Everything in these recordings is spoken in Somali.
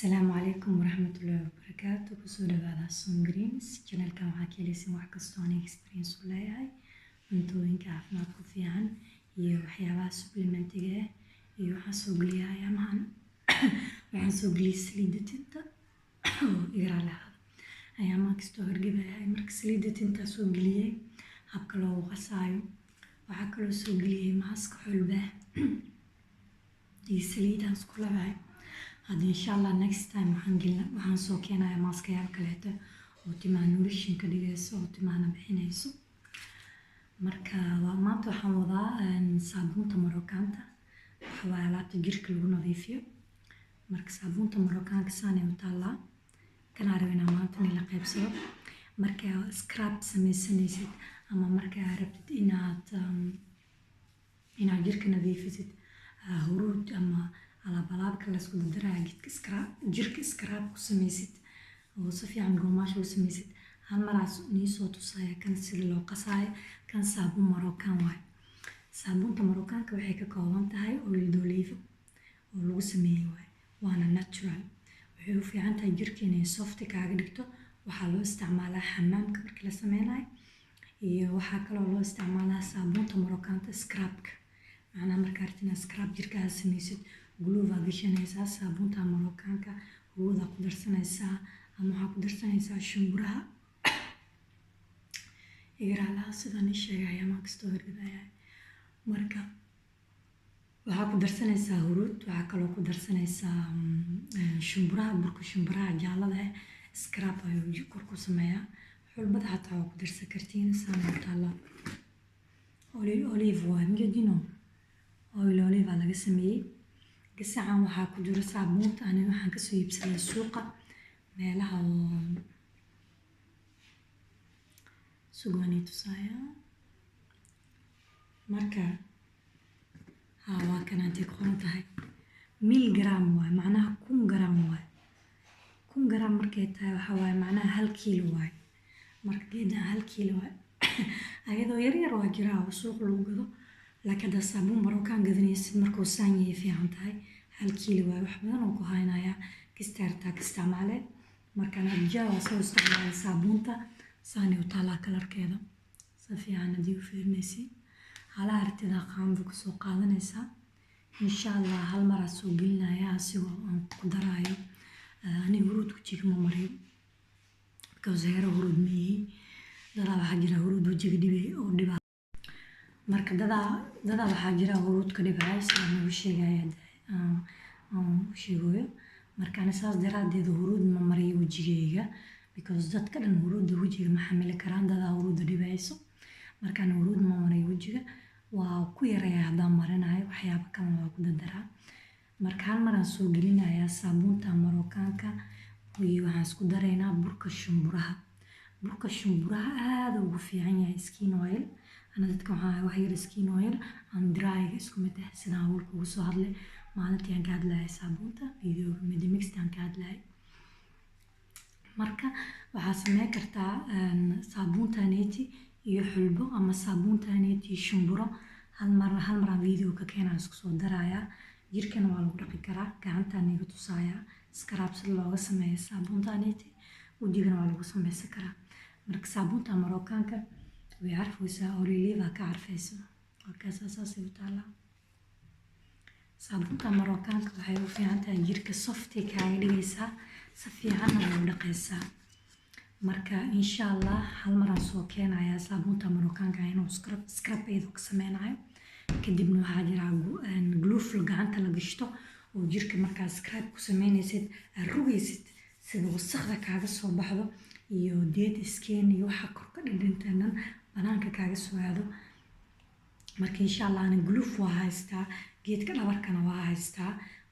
Asalaamu calaykum waraxmatullaahi wabarakaatu. Kusoo dhawaada Som Greens channelkan. Waxaa ka heleysin wax kastoo aniga experience u leeyahay, cuntooyinka caafimaadku fiican iyo waxyaabaha supplementiga ah. Iyo waxaan soo geliyaa ayaamahan, waxaan soo geliyay saliidda tinta oo igara lahaada. Ayaamahan kastoo hargebayahay, marka saliidda tinta soo geliyay, habka loogu qasaayo. Waxaa kaloo soo geliyay maaska xulbaa iyo saliidaan isku leedahay. Hadda insha Allah next time waxaan gelina, waxaan soo keenayaa maaskayaal kaleeto oo timaha nourishing ka dhigayso oo timahana bixinayso. Marka waa maanta waxaan wadaa saabuunta marookaanta. Waxa waaye alaabta jirka lagu nadiifiyo. Marka saabuunta marookaanka saanay u taallaa. Kanaa raba inaan maanta nila qaybsado. Marka scrub sameysanaysid ama marka rabtid inaad jirka nadiifisid, huruud ama alaab alaab kale isku dardaraya, jidka scrub, jirka scrub ku sameysid oo si fiican goomaasha u sameysid, hal maraas nii soo tusaya kan sida loo qasaayo. Kan saabuun marookaan waaye. Saabuunta marookaanka waxay ka kooban tahay huile d'olive oo lagu sameeyey waaye, waana natural. Waxay u fiican tahay jirka inay soft kaaga dhigto. Waxaa loo isticmaalaa xamaamka markii la sameynayo, iyo waxaa kaloo loo isticmaalaa saabuunta marookaanta scrubka. Macnaha, markaa rabtid inaad scrub jirkaaga sameysid, glove aa gashanaysaa, saabuunta marookaanka huruudaa ku darsanaysaa ama waxaa ku darsanaysaa shumburaha. Igaraalaha, sidaan ii sheegay, ayaamaha kastoo hargabaya. Marka waxaa ku darsanaysaa huruud, waxaa kaloo ku darsanaysaa shumburaha, burka shumburaha jaalada ah. Scrub ayuu kor ku sameeyaa. Xulbada xataa waa ku darsan kartiin. Saan u taallaa, olive waay majeedino, oil olive aa laga sameeyey. Gasacan waxaa ku jiro saabuunta. Aniga waxaan kasoo iibsaday suuqa meelaha oo sugaan tusaaya. Marka haa, waa kan intay ku qoran tahay 1000 gram waay, macnaha 1000 gram waay. 1000 gram markay tahay, waxaa waaye macnaha 1 kiilo waay. Marka geedan 1 kiilo waay. Ayadoo yar yar waa jiraa oo suuq lagu gado, laakiin haddaa saabuun marookaan gadanaysid, markuu saan yahay fiican tahay. 1 kiilo waay, wax badan oo ku haynayaa. Kista rabtaa ka isticmaale. Markaan abjaa waa soo isticmaalay saabuunta. Saanay u taalaa kalarkeeda, si fiican haddii u fiirinaysid. Halaha aragtida qaando kusoo qaadanaysaa. Insha Allah hal mar aa soo gelinaya asigoo aan ku daraayo. Aniga huruud wajiga ma mariyo because heero huruud ma yihi. Dadaa waxaa jira huruud wajiga dhibay oo dhibaa. Marka dadaa waxaa jira huruud ka dhibaya, sidaan ugu sheegaya aan u sheegayo. Marka ani saas daraadeed huruud ma mariyo wajigayga, because dadka dhan huruudda wajiga ma xamili karaan. Dadaa huruudda dhibayso. Marka ani huruud ma mariyo wajiga, waa ku yaraya haddaan marinayo, waxyaabo kalena waa ku dardaraa. Marka hal mar aan soo gelinayaa saabuunta marookaanka iyo waxaan isku daraynaa burka shumburaha. Burka shumburaha aad ugu fiican yahay skin oil. Ana dadka waxaa wax yar skin oil and dry isku mid ah, sidaan awalka ugu soo hadlay maalintii aan ka hadlayay saabuunta, videoga medimixta aan ka hadlayay. Marka waxaa sameyn kartaa saabuuntaneti iyo xulbo ama saabuuntaneti iyo shumburo. Hal mar aan video ka keenaa, isku soo darayaa. Jirkana waa lagu dhaqi karaa. Gacantaan iga tusayaa scrub sida looga sameeyo saabuuntaneti, wejigana waa lagu sameysan karaa. Marka saabuunta marookaanka way carfaysaa, olive ka carfayso. Markaas saasay u taalaa. Saabuunta marookaanka waxay u fiican tahay jirka, soft kaaga dhigaysaa, si fiicanna way u dhaqaysaa. Marka insha Allah hal mar aan soo keenayaa saabuunta marookaanka inuu scrub iyadoo ka sameynayo. Kadibna waxaa jira glove gacanta la gashto oo jirka markaa scrub ku sameynaysid aad rugaysid, sida wasakhda kaaga soo baxdo iyo dead skin iyo waxa kor ka dhindhintan dhan banaanka kaaga soo aado. Marka insha Allah ana glove waa haystaa, geedka dhabarkana waa haystaa.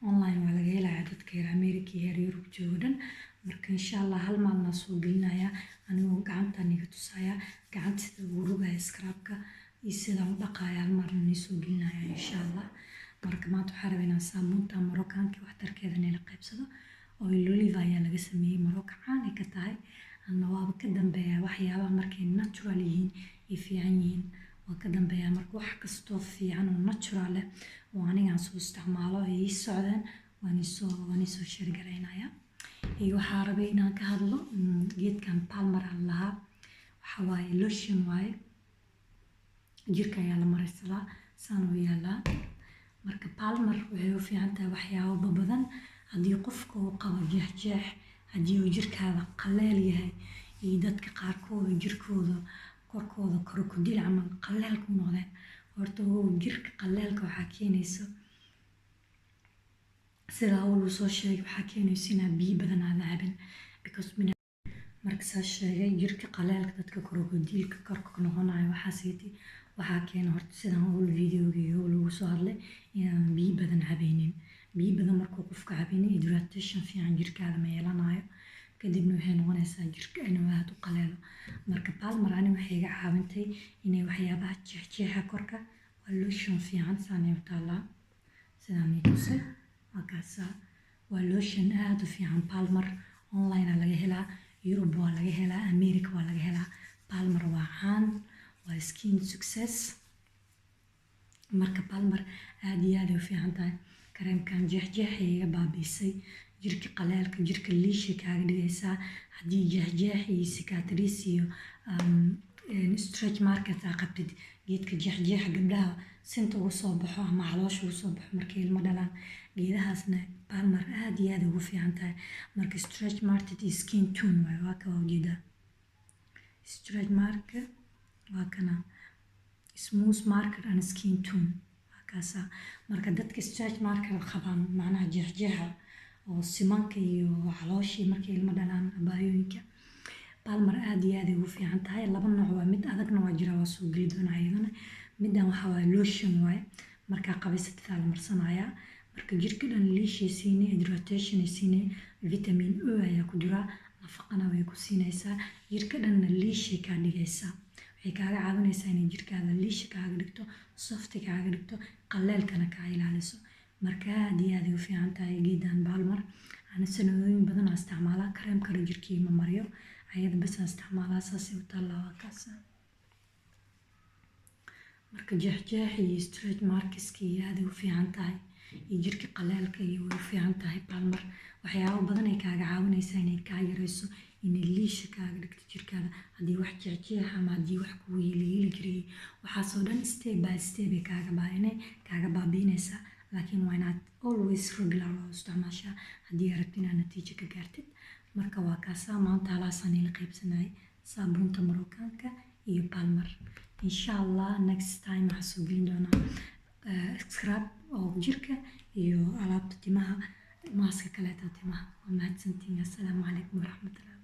Online waa laga helayaa dadka reer America iyo reer Yurub jooga dhan. Marka insha Allah hal maalin soo gelinayaa anigoo gacantan iga tusaya, gacanta sida ugu rugaya scrubka iyo sidaan u dhaqaya, hal marna nii soo gelinaya insha Allah. Marka maanta waxaa rabaa inaan saabuunta marookaanka waxtarkeeda nila qaybsado. Oil olive ayaa laga sameeyey, Marooka caan ay ka tahay. Anna waaba ka dambeeya waxyaabaha markay natural yihiin ay fiican yihiin, waa ka dambeeya. Marka wax kastoo fiican oo natural ah oo anigaan soo isticmaalo ay ii socdeen. Waan isoo share garaynayaa. Iyo waxaa rabay inaan ka hadlo geedkan Palmer aan lahaa. Waxa waaye lotion waaye, jirka ayaa la maraysadaa, saan u yaalaa. Marka Palmer waxay u fiican tahay waxyaabo badan. Haddii qofka uu qabo jeexjeex, haddii uu jirkaada qaleel yahay, iyo dadka qaarkooda jirkooda korkooda krokodil camal qaleel ku noqdeen. Horta ogow, jirka qaleelka waxaa keenaysa, sida uu soo sheegay, waxaa keenaysa inaad biyo badan aadan cabin, because marka saa sheegay, jirka qaleelka, dadka krokodilka korka ku noqonayo, waxaasiti waxaa keena horta, sidaan ul videogii lagu soo hadlay, inaan biyo badan cabaynin. Biyo badan markuu qofka cabaynin, hydration fiican jirkaada ma yeelanayo. Kadibna waxay noqonaysaa jirka inuu aada u qaleelo. Marka Palmer ani waxay iga caawintay inay waxyaabaha jeexjeexa korka. Waa lotion fiican, saanay u taallaa, sidaan ii tusay, waa kaasaa. Waa lotion aada u fiican. Palmer online aa laga helaa, Yurub waa laga helaa, America waa laga helaa. Palmer waa caan, waa skin success. Marka Palmer aada iyo aad ay u fiican tahay. Kareemkan jeexjeexay iga baabiisay, jirka qaleelka, jirka liishay kaaga dhigaysaa. Haddii jeexjeex iyo cicatrice iyo stretch mark aa qabtid, geedka jeexjeexa gabdhaha sinta ugu soo baxo ama caloosha ugu soo baxo markay ilmo dhalaan, geedahaasna Palmer aad iyo aad ugu fiican tahay. Marka stretch mark iyo skin tone waaye, waa ka waa ujeedaa stretch mark, waa kana smooth marker and skin tone, waa kaasa. Marka dadka stretch marker qabaan, macnaha jeexjeexa oo simanka iyo calooshii markay ilmo dhalaan, abaayooyinka, Palmer aad iyo aad ay ugu fiican tahay. Laba nooc waa, mid adagna waa jira, waa soo geli doonaa iyadana. Middan waxaa waaye lotion waaye, markaa qabaysatid la marsanayaa. Marka jirka dhan liishay siinay, hydratation ay siinay, vitamin O ayaa ku jira, nafaqana way ku siinaysaa, jirka dhanna liishay kaa dhigaysaa. Waxay kaaga caawinaysaa inay jirkaada liisha kaaga dhigto, soft kaaga dhigto, qaleelkana kaa ilaaliso. Marka aad iyo aad ay u fiican tahay geedan Palmer. Ani sanadooyin badan aan isticmaalaa, kareem kale jirkii ma mariyo, ayada bas aan isticmaalaa. Saasay u taallaa, waa kaasa. Marka jeexjeex iyo stretch marks-ka iyo aad ay u fiican tahay, iyo jirka qaleelka iyo way u fiican tahay Palmer. Waxyaabo badan ay kaaga caawinaysaa, inay kaa yareyso, inay liisha kaaga dhigto jirkaada. Haddii wax jeexjeex ama haddii wax kugu yiili jiray, waxaasoo dhan step by step ay kaaga baabiinaysaa. Laakiin waa inaad always regular oo isticmaashaa haddii aad rabto inaad natiijo ka gaartid. Marka waa kaasaa, maanta halaasaan ila qaybsanayay saabuunta Marookaanka iyo Palmer. Insha Allah next time waxaa soo gelin doonaa scrub oo jirka iyo alaabta timaha, maaska kaleeta timaha. Waa mahadsantihiin. Assalaamu calaykum waraxmatullahi.